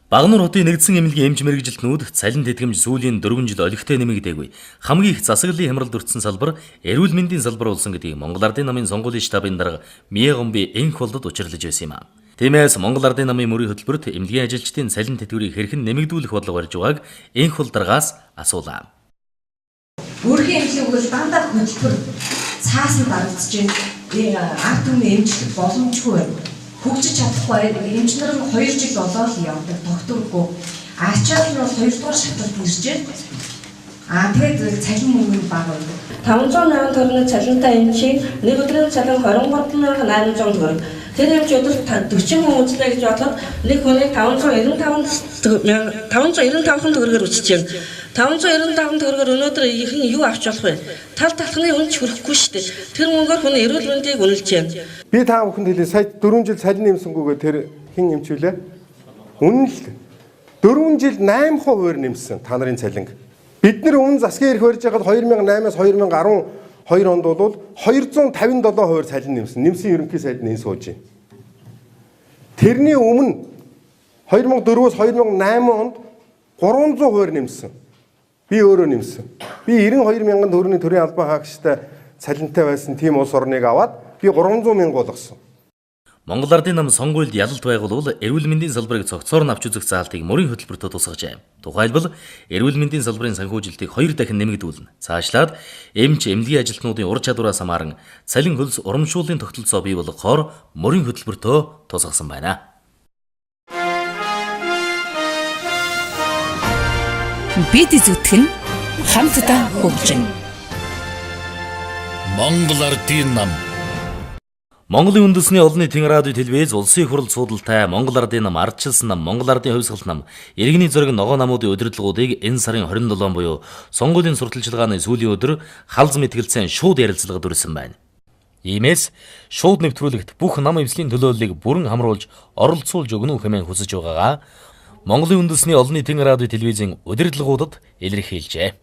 Багануур хотын нэгдсэн эмнэлгийн эмч мэргэжилтнүүд цалин тэтгэмж сүүлийн 4 жил олигтой нэмэгдээгүй. Хамгийн их засаглалын хямралд өртсөн салбар эрүүл мэндийн салбар болсон гэдгийг Монгол Ардын намын сонгуулийн штабын дарга Миягомби энх болдод учирлаж байсан юм а. Тиймээс Монгол Ардын намын мөрийн хөтөлбөрт эмнэлгийн ажилчдын цалин тэтгэврийг хэрхэн нэмэгдүүлэх бодлого барьж байгааг энх бол даргаас асуулаа. Өрхийн эмнэлэг бол дандаа хөтөлбөр цаасан дарагдаж байна. Ард түмний эмчлэх боломжгүй байна. Хөгжиж чадахгүй эмч нар нь 2 жил болоод л явдаг тогтворгүй. Ачаал нь бол 2 дугаар шаталд ирж байна. Аа, тэгээд цалин мөнгө нь бага байдаг. 508 төгрөгийн цалинтай эмчийн нэг өдрийн цалин 23,800 төгрөг. Тэр эмч өдөрт 40 хүн үзлээ гэж бодоход нэг хүнийг 595 төгрөгөөр үзэж байна. 595 төгрөгөөр өнөөдөр ихэн юу авч болох вэ? Тал талхны үнэ ч хүрэхгүй шүү дээ. Тэр мөнгөөр хүн эрүүл мэндийг үнэлж байна. Би та бүхэнд хэлье, сая 4 жил цалин нэмсэнгүүгээ тэр хэн эмчүүлээ? Үнэн л 4 жил 8% нэмсэн та нарын цалинг. Бид нар өмнө засгийн эрх барьж байхад 2008-аас 2012 онд бол 257% цалин нэмсэн. Нэмсэн ерөнхий сайд нь энэ сууж байна. Тэрний өмнө 2004-өөс 2008 онд 300% нэмсэн. Би өөрөө нэмсэн. Би 92 мянган төгрөгийн төрийн албан хаагчтай цалинтай байсан тийм улс орныг аваад би 300 мянга болгосон. Монгол Ардын нам сонгуульд ялалт байгуулвал эрүүл мэндийн салбарыг цогцоор нь авч үзэх заалтыг мөрийн хөтөлбөртөө тусгажээ. Тухайлбал эрүүл мэндийн салбарын санхүүжилтийг 2 дахин нэмэгдүүлнэ. Цаашлаад эмч эмнэлгийн ажилтнуудын ур чадвараас хамааран цалин хөлс урамшууллын тогтолцоо бий болгохоор мөрийн хөтөлбөртөө тусгасан байна. Бид зүтгэн хамтдаа хөгжинө. Монгол Ардын нам. Монголын үндэсний олон нийтийн радио телевиз улсын их хурл суудалтай Монгол Ардын нам, ардчилсан нам, Монгол Ардын хувьсгал нам, иргэний зориг ногоо намуудын удирдлагуудыг энэ сарын 27 буюу сонгуулийн сурталчилгааны сүүлийн өдөр халз мэтгэлцэн шууд ярилцлагад үрсэн байна. Иймээс шууд нэвтрүүлэгт бүх нам эвслийн төлөөллийг бүрэн хамруулж оролцуулж өгнө үү хэмээн хүсэж байгаагаа Монголын үндэсний олон нийтийн радио телевизийн удирдлагуудад илэрхийлжээ.